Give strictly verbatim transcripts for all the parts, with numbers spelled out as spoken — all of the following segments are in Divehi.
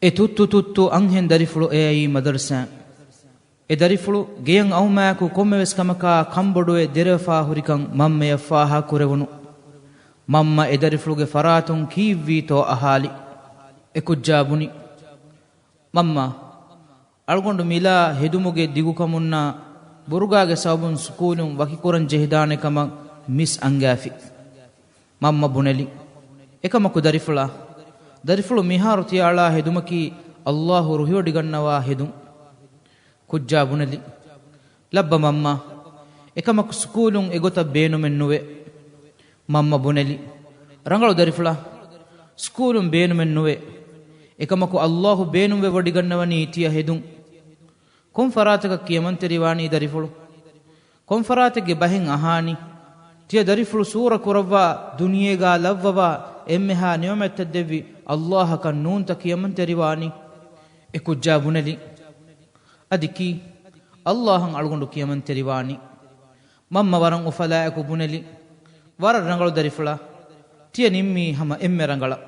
އެ ތުއްތު ތުއްތު އަންހެން ދަރިފުޅު އެއައީ މަދަރުސާ. އެ ދަރިފުޅު ގެޔަށް އައުމާއެކު ކޮންމެވެސް ކަމަކާ ކަންބޮޑުވެ ދެރަވެފާ ހުރިކަން މަންމަޔަށް ފާހަގަ ކުރެވުނު. މަންމަ އެ ދަރިފުޅުގެ ފަރާތުން ކީއްވީތޯ އަހާލި. އެ ކުއްޖާ ބުނި، މަންމާ، އަޅުގަނޑު މިލާ ހެދުމުގެ ދިގުކަމުންނާ ބުރުގާގެ ސަބަބުން ސުކޫލުން ވަކިކުރަން ޖެހިދާނެ ކަމަށް މިސް އަންގާފި. މަންމަ ބުނެލި، އެކަމަކު ދަރިފުޅާ، ދަރިފުޅު މިހާރު ތިޔަ އަޅާ ހެދުމަކީ އައްލާހު ރުހިވޮޑިގަންނަވާ ހެދުން. ކުއްޖާ ބުނެލި، ލައްބަ މަންމާ، އެކަމަކު ސުކޫލުން އެގޮތަށް ބޭނުމެއް ނުވޭ. މަންމަ ބުނެލި، ރަނގަޅު ދަރިފުޅާ، ސުކޫލުން ބޭނުމެއް ނުވޭ. އެކަމަކު އައްލާހު ބޭނުންވެވޮޑިގަންނަވަނީ ތިޔަ ހެދުން. ކޮން ފަރާތަކަށް ކިޔަމަންތެރިވާނީ ދަރިފުޅު؟ ކޮން ފަރާތެއްގެ ބަހެއް އަހާނީ؟ ތިޔަ ދަރިފުޅު ސޫރަ ކުރައްވާ، ދުނިޔޭގާ ލައްވަވާ، އެންމެހާ ނިޢުމަތްތައް ދެއްވި އައްލާހަކަށް ނޫންތަ ކިޔަމަންތެރިވާނީ؟ އެ ކުއްޖާ ބުނެލި، އަދި ކީ؟ އައްލާހަށް އަޅުގަނޑު ކިޔަމަންތެރިވާނީ. މަންމަ ވަރަށް އުފަލާއެކު ބުނެލި، ވަރަށް ރަނގަޅު ދަރިފުޅާ. ތިޔަ ނިންމީ ހަމަ އެންމެ ރަނގަޅަށް.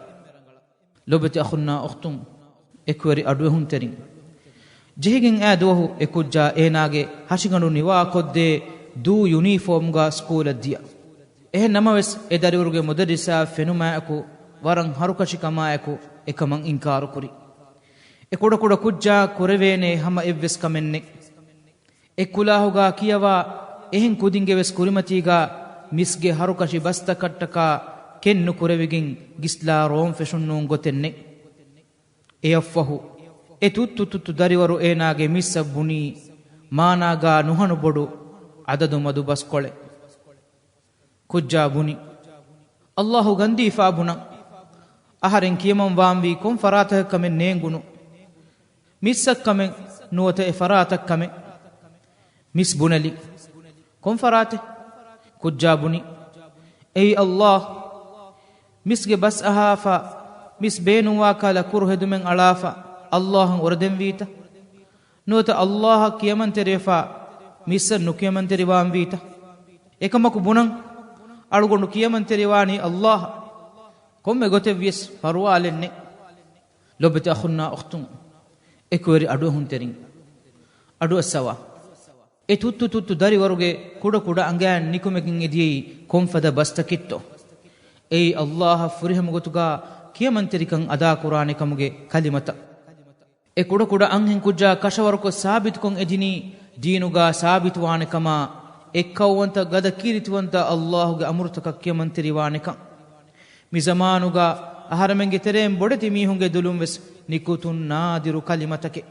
ލޮބުވެތި އަޚުންނާ އުޚްތުން، އެކުވެރި އަޑުއެހުންތެރިން. ޖެހިގެން އާ ދުވަހު އެ ކުއްޖާ އޭނާގެ ހަށިގަނޑު ނިވާކޮށްދޭ ދޫ ޔުނީފޯމްގާ ސްކޫލަށް ދިޔަ. އެހެން ނަމަވެސް، އެ ދަރިވަރުގެ މުދައްރިސާ ފެނުމާއެކު ވަރަށް ހަރުކަށިކަމާއެކު އެކަމަށް އިންކާރުކުރި. އެ ކުޑަކުޑަ ކުއްޖާ ކުރެވޭނޭ ހަމަ އެއްވެސް ކަމެއްނެތް. އެއްކުލާހުގާ ކިޔަވާ އެހެން ކުދިންގެވެސް ކުރިމަތީގާ މިސްގެ ހަރުކަށި ބަސްތަކަށްޓަކާ ކެއްނުކުރެވިގެން ގިސްލާ ރޯން ފެށުން ނޫން ގޮތެއްނެތް. އެއަށްފަހު، އެ ތުއްތު ތުއްތު ދަރިވަރު އޭނާގެ މިސްއަށް ބުނީ، މާނާގާ ނުހަނު ބޮޑު އަދަދު މަދު ބަސްކޮޅެއް. ކުއްޖާ ބުނި، އައްލާހު ގަންދީފާ ބުނަން. އަހަރެން ކިޔަމަން ވާންވީ ކޮން ފަރާތަކަށް ކަމެއް ނޭނގުނު. މިސްއަށް ކަމެއް ނުވަތަ އެ ފަރާތަށް ކަމެއް. މިސް ބުނެލި، ކޮން ފަރާތެއް؟ ކުއްޖާ ބުނި، އެއީ އައްލާހް. މިސްގެ ބަސް އަހާފަ، މިސް ބޭނުންވާ ކަހަލަ ކުރު ހެދުމެއް އަޅާފަ، އައްލާހަށް އުރަދެންވީތަ؟ ނުވަތަ އައްލާހަށް ކިޔަމަންތެރިވެފަ، މިސްއަށް ނުކިޔަމަންތެރިވާންވީތަ؟ އެކަމަކު ބުނަން، އަޅުގަނޑު ކިޔަމަންތެރިވާނީ އައްލާހަށް. ކޮންމެ ގޮތެއްވިޔަސް ފަރުވާލެއްނެތް. ލޮބުވެތި އަޚުންނާ އުޚްތުން، އެކުވެރި އަޑުއެހުންތެރިން. އަޑުއައްސަވާ. އެ ތުއްތު ތުއްތު ދަރިވަރުގެ ކުޑަކުޑަ އަނގައިން ނިކުމެގެން އެދިޔައީ ކޮންފަދަ ބަސްތަކެއްތޯ؟ އެއީ އައްލާހަށް ފުރިހަމަ ގޮތުގާ ކިޔަމަންތެރިކަން އަދާކުރާނެ ކަމުގެ ކަލިމަތައް. އެ ކުޑަކުޑަ އަންހެން ކުއްޖާ ކަށަވަރުކޮށް ސާބިތުކޮށް އެދިނީ ދީނުގާ ސާބިތުވާނެ ކަމާ، އެއްކައުވަންތަ ގަދަ ކީރިތިވަންތަ އައްލާހުގެ އަމުރުތަކަށް ކިޔަމަންތެރިވާނެކަން. މި ޒަމާނުގާ އަހަރެމެންގެ ތެރެއިން ބޮޑެތި މީހުންގެ ދުލުން ވެސް ނިކުތުން ނާދިރު ކަލިމަތަކެއް.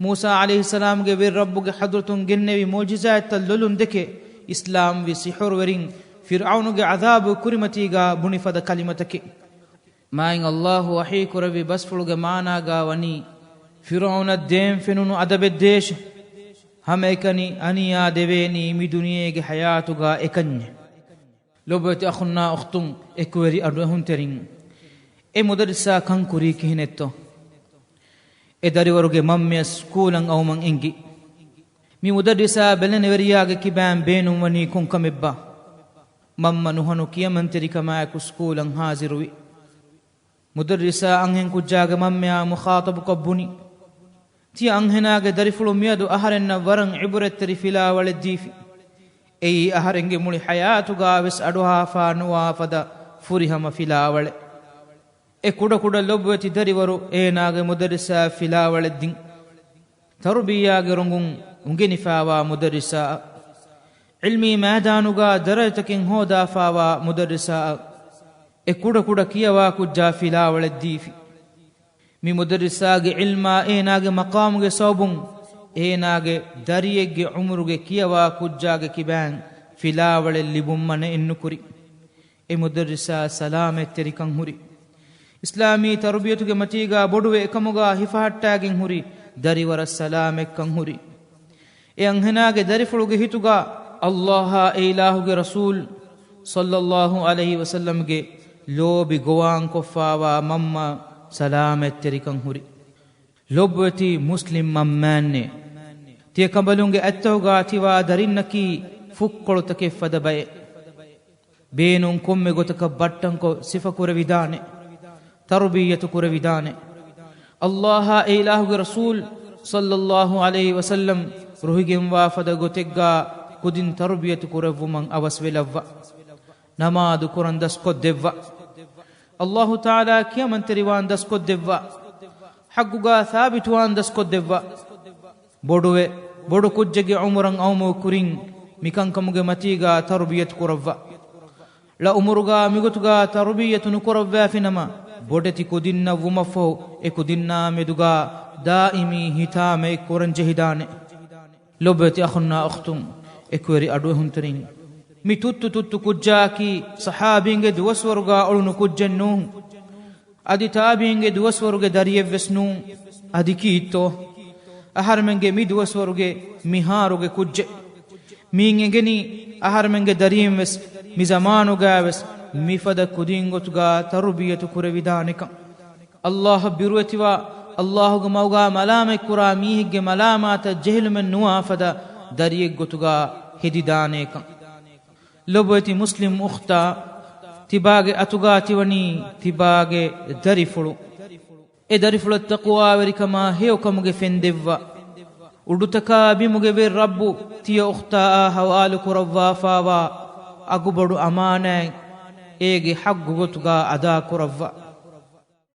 މޫސާ ޢަލައިހިއްސަލާމްގެ ވެރި ރައްބުގެ ޙަޟްރަތުން ގެންނެވި މުޢުޖިޒާތްތައް ލޮލުން ދެކެ، އިސްލާމްވި ސިޙުރުވެރިން ފިރްޢައުނުގެ ޢަޛާބު ކުރިމަތީގާ ބުނި ފަދަ ކަލިމަތަކެއް. މާތް އައްލާހު ވަޙީ ކުރެއްވި ބަސްފުޅުގެ މާނާގާ ވަނީ، ފިރްޢައުނަށް ދޭން ފެނުނު އަދަބެއް ދޭށެ. ހަމައެކަނި އަނިޔާ ދެވޭނީ މި ދުނިޔޭގެ ޙަޔާތުގާ އެކަންޏެ. ލޮބުވެތި އަޚުންނާ އުޚްތުން، އެކުވެރި އަޑުއެހުންތެރިން. އެ މުދައްރިސާ ކަން ކުރީ ކިހިނެއްތޯ؟ އެ ދަރިވަރުގެ މަންމަޔަށް ސްކޫލަށް އައުމަށް އެންގި. މި މުދައްރިސާ ބެލެނިވެރިޔާގެ ކިބައިން ބޭނުންވަނީ ކޮންކަމެއްބާ؟ މަންމަ ނުހަނު ކިޔަމަންތެރިކަމާއެކު ސްކޫލަށް ހާޒިރުވި. މުދައްރިސާ އަންހެން ކުއްޖާގެ މަންމަޔާ މުޚާޠަބުކޮށް ބުނި، ތިޔަ އަންހެނާގެ ދަރިފުޅު މިއަދު އަހަރެންނަށް ވަރަށް ޢިބުރަތްތެރި ފިލާވަޅެއް ދީފި. އެއީ އަހަރެންގެ މުޅި ޙަޔާތުގާވެސް އަޑުއަހާފާ ނުވާ ފަދަ ފުރިހަމަ ފިލާވަޅެއް. އެ ކުޑަކުޑަ ލޮބުވެތި ދަރިވަރު އޭނާގެ މުދައްރިސާއަށް ފިލާވަޅެއް ދިން. ތަރުބިއްޔާގެ ރޮނގުން އުނގެނިފާވާ މުދައްރިސާއަށް، ޢިލްމީ މައިދާނުގާ ދަރަޖަތަކެއް ހޯދާފާވާ މުދައްރިސާއަށް އެ ކުޑަކުޑަ ކިޔަވާ ކުއްޖާ ފިލާވަޅެއް ދީފި. މި މުދައްރިސާގެ ޢިލްމާ އޭނާގެ މަޤާމުގެ ސަބަބުން އޭނާގެ ދަރިއެއްގެ ޢުމުރުގެ ކިޔަވާ ކުއްޖާގެ ކިބައިން ފިލާވަޅެއް ލިބުން މަނައެއް ނުކުރި. އެ މުދައްރިސާ ސަލާމަތްތެރިކަން ހުރި. އިސްލާމީ ތަރުބިޔަތުގެ މަތީގާ ބޮޑުވެ އެކަމުގާ ހިފަހައްޓާގެން ހުރި ދަރިވަރަށް ސަލާމަތްކަން ހުރި. އެ އަންހެނާގެ ދަރިފުޅުގެ ހިތުގާ އައްލާހާ އެ އިލާހުގެ ރަސޫލް ޞައްލައްލާހު ޢަލައިހި ވަސައްލަމްގެ ލޯބި ގޮވާން ކޮށްފާވާ މަންމަ ސަލާމަތްތެރިކަން ހުރި. ލޮބުވެތި މުސްލިމް މަންމާންނޭ! ތިޔަ ކަނބަލުންގެ އަތްތަހުގާ ތިވާ ދަރިންނަކީ ފުއްކޮޅުތަކެއް ފަދަ ބައެއް. ބޭނުން ކޮންމެ ގޮތަކަށް ބައްޓަންކޮށް ސިފަކުރެވިދާނެ، ތަރުބިއްޔަތު ކުރެވިދާނެ. އައްލާހާ އެ އިލާހުގެ ރަސޫލް ޞައްލައްލާހު ޢަލައިހި ވަސައްލަމް ރުހިގެންވާ ފަދަ ގޮތެއްގާ ކުދިން ތަރުބިޔަތު ކުރެއްވުމަށް އަވަސްވެލައްވާ. ނަމާދު ކުރަން ދަސްކޮށްދެއްވާ. އައްލާހު ތަޢާލާ ކިޔަމަންތެރިވާން ދަސްކޮށްދެއްވާ. ޙައްޤުގާ ޘާބިތުވާން ދަސްކޮށްދެއްވާ. ބޮޑުވެ، ބޮޑު ކުއްޖެއްގެ ޢުމުރަށް އައުމުވެ ކުރިން މިކަންކަމުގެ މަތީގާ ތަރުބިޔަތު ކުރައްވާ. ޅަ ޢުމުރުގާ މިގޮތުގާ ތަރުބިޔަތު ނުކުރައްވާފިނަމަ، ބޮޑެތި ކުދިންނަށް ވުމަށްފަހު އެ ކުދިންނާ މެދުގާ ދާއިމީ ހިތާމައެއް ކުރަން ޖެހިދާނެ. ލޮބުވެތި އަޚުންނާ އުޚްތުން، އެކުވެރި އަޑުއެހުންތެރިން، މި ތުއްތު ތުއްތު ކުއްޖާއަކީ ޞަޙާބީންގެ ދުވަސްވަރުގާ އުޅުނު ކުއްޖެއް ނޫން. އަދި ތާބިޢީންގެ ދުވަސްވަރުގެ ދަރިއެއްވެސް ނޫން. އަދި ކީއްތޯ؟ އަހަރެމެންގެ މި ދުވަސްވަރުގެ މިހާރުގެ ކުއްޖެއް. މީން އެނގެނީ އަހަރެމެންގެ ދަރިއެއްވެސް މި ޒަމާނުގައިވެސް މިފަދަ ކުދިން ގޮތުގާ ތަރުބިޔަތު ކުރެވިދާނެކަން. އައްލާހަށް ބިރުވެތިވާ، އައްލާހުގެ މަގުގާ މަލާމަތްކުރާ މީހެއްގެ މަލާމާތަށް ޖެހިލުމެއް ނުވާ ފަދަ ދަރިއެއްގޮތުގާ ހެދިދާނޭކަން. ލޮބުވެތި މުސްލިމް އުޚްތާ، ތިބާގެ އަތުގާ ތިވަނީ ތިބާގެ ދަރިފުޅު. އެ ދަރިފުޅަށް ތަޤްވާވެރިކަމާ ހެޔޮކަމުގެ ފެން ދެއްވާ. އުޑުތަކާ ބިމުގެ ވެރި ރައްބު ތިޔަ އުޚްތާއާ ހަވާލު ކުރައްވާފާވާ އަގުބޮޑު އަމާނާތް އޭގެ ޙައްޤު ގޮތުގާ އަދާކުރައްވާ.